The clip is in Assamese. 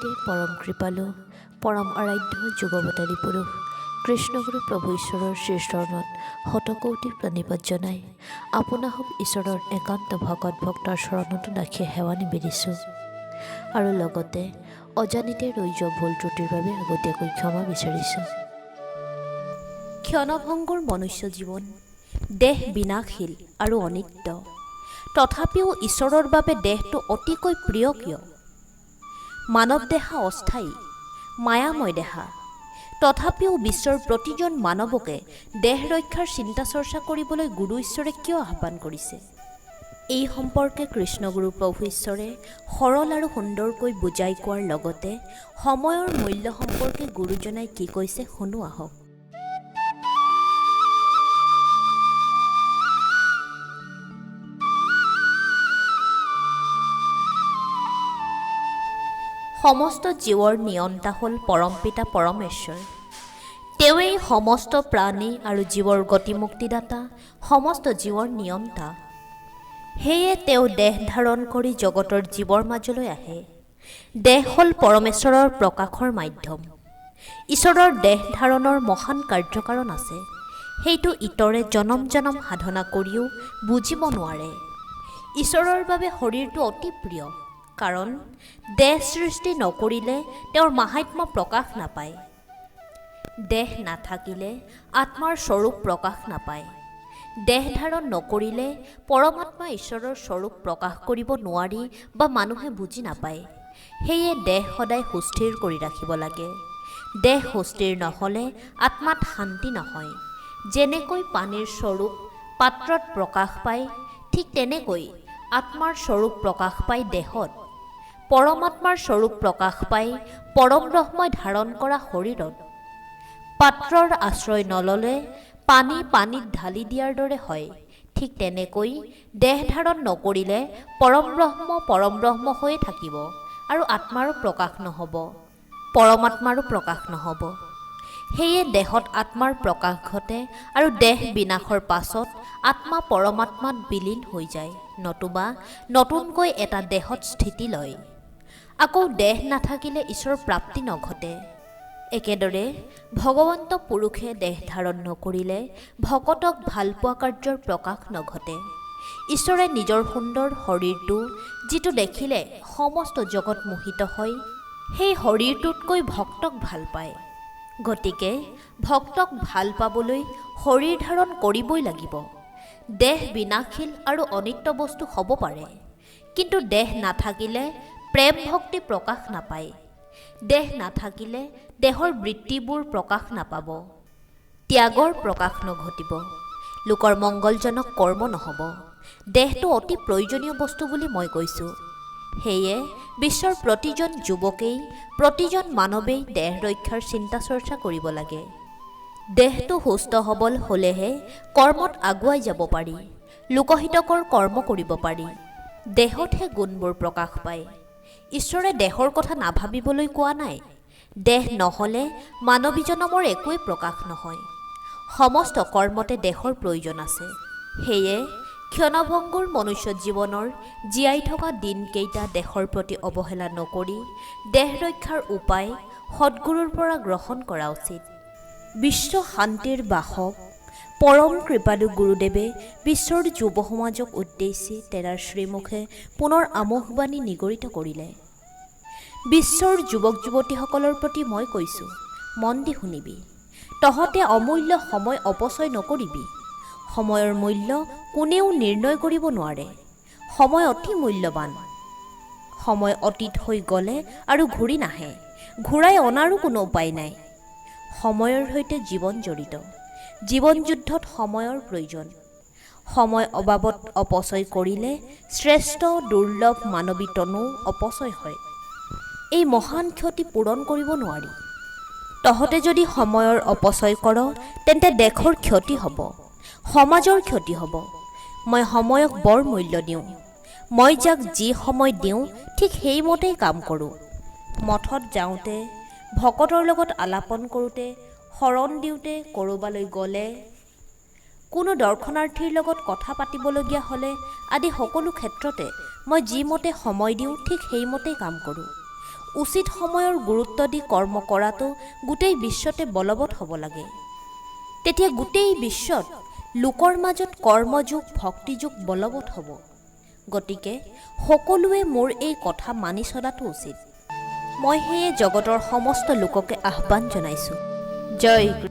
আদিতে পৰম কৃপালু পৰম আৰাধ্য যুগাৱতাৰী পুৰুষ কৃষ্ণগুৰু প্ৰভু ঈশ্বৰৰ শ্ৰীচৰণত শতকৌটি প্ৰণিপাত জনাই আপোনাসৱ ঈশ্বৰৰ একান্ত ভকত ভক্তৰ চৰণতো দাসীয়ে সেৱা নিবেদিছোঁ আৰু লগতে অজানিতে ৰৈ যোৱা ভুল ত্ৰুটিৰ বাবে আগতীয়াকৈ ক্ষমা বিচাৰিছোঁ। ক্ষণভংগুৰ মনুষ্য জীৱন, দেহ বিনাশীল আৰু অনিত্য। তথাপিও ঈশ্বৰৰ বাবে দেহটো অতিকৈ প্ৰিয় কিয়? মানৱ দেহা অস্থায়ী, মায়াময় দেহা। তথাপিও বিশ্বৰ প্ৰতিজন মানৱকে দেহ ৰক্ষাৰ চিন্তা চৰ্চা কৰিবলৈ গুৰু ঈশ্বৰে কিয় আহ্বান কৰিছে? এই সম্পৰ্কে কৃষ্ণগুৰু প্ৰভু ঈশ্বৰে সৰল আৰু সুন্দৰকৈ বুজাই কোৱাৰ লগতে সময়ৰ মূল্য সম্পৰ্কে গুৰুজনাই কি কৈছে শুনো আহক। সমস্ত জীৱৰ নিয়ন্তা হ'ল পৰমপিতা পৰমেশ্বৰ। তেওঁৱেই সমস্ত প্ৰাণী আৰু জীৱৰ গতিমুক্তিদাতা, সমস্ত জীৱৰ নিয়ন্তা। সেয়ে তেওঁ দেহ ধাৰণ কৰি জগতৰ জীৱৰ মাজলৈ আহে। দেহ হ'ল পৰমেশ্বৰৰ প্ৰকাশৰ মাধ্যম। ঈশ্বৰৰ দেহ ধাৰণৰ মহান কাৰ্যকাৰণ আছে, সেইটো ইতৰে জনম জনম সাধনা কৰিও বুজিব নোৱাৰে। ঈশ্বৰৰ বাবে শৰীৰটো অতি প্ৰিয়, কাৰণ দেহ সৃষ্টি নকৰিলে তেওঁৰ মাহাত্ম্য প্ৰকাশ নাপায়। দেহ নাথাকিলে আত্মাৰ স্বৰূপ প্ৰকাশ নাপায়। দেহ ধাৰণ নকৰিলে পৰমাত্মা ঈশ্বৰৰ স্বৰূপ প্ৰকাশ কৰিব নোৱাৰি বা মানুহে বুজি নাপায়। সেয়ে দেহ সদায় সুস্থিৰ কৰি ৰাখিব লাগে। দেহ সুস্থিৰ নহ'লে আত্মাত শান্তি নহয়। যেনেকৈ পানীৰ স্বৰূপ পাত্ৰত প্ৰকাশ পায়, ঠিক তেনেকৈ আত্মাৰ স্বৰূপ প্ৰকাশ পায় দেহত। পৰমাত্মাৰ স্বৰূপ প্ৰকাশ পায় পৰম ব্ৰহ্মই ধাৰণ কৰা শৰীৰত। পাত্ৰৰ আশ্ৰয় নল'লে পানী পানীত ঢালি দিয়াৰ দৰে হয়, ঠিক তেনেকৈ দেহ ধাৰণ নকৰিলে পৰম ব্ৰহ্ম পৰম ব্ৰহ্ম হৈয়ে থাকিব আৰু আত্মাৰো প্ৰকাশ নহ'ব, পৰমাত্মাৰো প্ৰকাশ নহ'ব। সেয়ে দেহত আত্মাৰ প্ৰকাশ ঘটে আৰু দেহ বিনাশৰ পাছত আত্মা পৰমাত্মাত বিলীন হৈ যায়, নতুবা নতুনকৈ এটা দেহত স্থিতি লয়। আকৌ দেহ নাথাকিলে ঈশ্বৰ প্ৰাপ্তি নঘটে। একেদৰে ভগৱন্ত পুৰুষে দেহ ধাৰণ নকৰিলে ভকতক ভালপোৱা কাৰ্যৰ প্ৰকাশ নঘটে। ঈশ্বৰে নিজৰ সুন্দৰ শৰীৰটো, যিটো দেখিলে সমস্ত জগত মোহিত হয়, সেই শৰীৰটোতকৈ ভক্তক ভাল পায়। গতিকে ভক্তক ভাল পাবলৈ শৰীৰ ধাৰণ কৰিবই লাগিব। দেহ বিনাশীল আৰু অনিত্য বস্তু হ'ব পাৰে, কিন্তু দেহ নাথাকিলে প্ৰেম ভক্তি প্ৰকাশ নাপায়। দেহ নাথাকিলে দেহৰ বৃত্তিবোৰ প্ৰকাশ নাপাব, ত্যাগৰ প্ৰকাশ নঘটিব, লোকৰ মংগলজনক কৰ্ম নহ'ব। দেহটো অতি প্ৰয়োজনীয় বস্তু বুলি মই কৈছোঁ। সেয়ে বিশ্বৰ প্ৰতিজন যুৱকেই, প্ৰতিজন মানৱেই দেহ ৰক্ষাৰ চিন্তা চৰ্চা কৰিব লাগে। দেহটো সুস্থ সবল হ'লেহে কৰ্মত আগুৱাই যাব পাৰি, লোকহিতকৰ কৰ্ম কৰিব পাৰি। দেহতহে গুণবোৰ প্ৰকাশ পায়। ঈশ্বৰে দেহৰ কথা নাভাবিবলৈ কোৱা নাই। দেহ নহ'লে মানৱী জনমৰ একোৱেই প্ৰকাশ নহয়। সমস্ত কৰ্মতে দেহৰ প্ৰয়োজন আছে। সেয়ে ক্ষণভংগুৰ মনুষ্য জীৱনৰ জীয়াই থকা দিনকেইটা দেহৰ প্ৰতি অৱহেলা নকৰি দেহ ৰক্ষাৰ উপায় সদ্গুৰুৰ পৰা গ্ৰহণ কৰা উচিত। বিশ্ব শান্তিৰ বাসক পৰম কৃপালু গুৰুদেৱে বিশ্বৰ যুৱ সমাজক উদ্দেশ্যি তেৰাৰ শ্ৰীমুখে পুনৰ আমোঘবাণী নিগৰিত কৰিলে। বিশ্বৰ যুৱক যুৱতীসকলৰ প্ৰতি মই কৈছোঁ, মন দি শুনিবি। তহঁতে অমূল্য সময় অপচয় নকৰিবি। সময়ৰ মূল্য কোনেও নিৰ্ণয় কৰিব নোৱাৰে। সময় অতি মূল্যৱান। সময় অতীত হৈ গ'লে আৰু ঘূৰি নাহে, ঘূৰাই অনাৰো কোনো উপায় নাই। সময়ৰ সৈতে জীৱন জড়িত। জীৱন যুদ্ধত সময়ৰ প্ৰয়োজন। সময় অবাবত অপচয় কৰিলে শ্ৰেষ্ঠ দুৰ্লভ মানৱী তনু অপচয় হয়। এই মহান ক্ষতি পূৰণ কৰিব নোৱাৰি। তহঁতে যদি সময়ৰ অপচয় কৰ, তেন্তে দেশৰ ক্ষতি হ'ব, সমাজৰ ক্ষতি হ'ব। মই সময়ক বৰ মূল্য দিওঁ। মই যাক যি সময় দিওঁ, ঠিক সেইমতেই কাম কৰোঁ। মঠত যাওঁতে, ভকতৰ লগত আলাপন কৰোঁতে, শৰণ দিওঁতে, ক'ৰবালৈ গ'লে, কোনো দৰ্শনাৰ্থীৰ লগত কথা পাতিবলগীয়া হ'লে আদি সকলো ক্ষেত্ৰতে মই যিমতে সময় দিওঁ, ঠিক সেইমতেই কাম কৰোঁ। উচিত সময়ৰ গুৰুত্ব দি কৰ্ম কৰাটো গোটেই বিশ্বতে বলবৎ হ'ব লাগে। তেতিয়া গোটেই বিশ্বত লোকৰ মাজত কৰ্মযোগ, ভক্তিযোগ বলবৎ হ'ব। গতিকে সকলোৱে মোৰ এই কথা মানি চলাটো উচিত। মই সেয়ে জগতৰ সমস্ত লোককে আহ্বান জনাইছোঁ। জয়।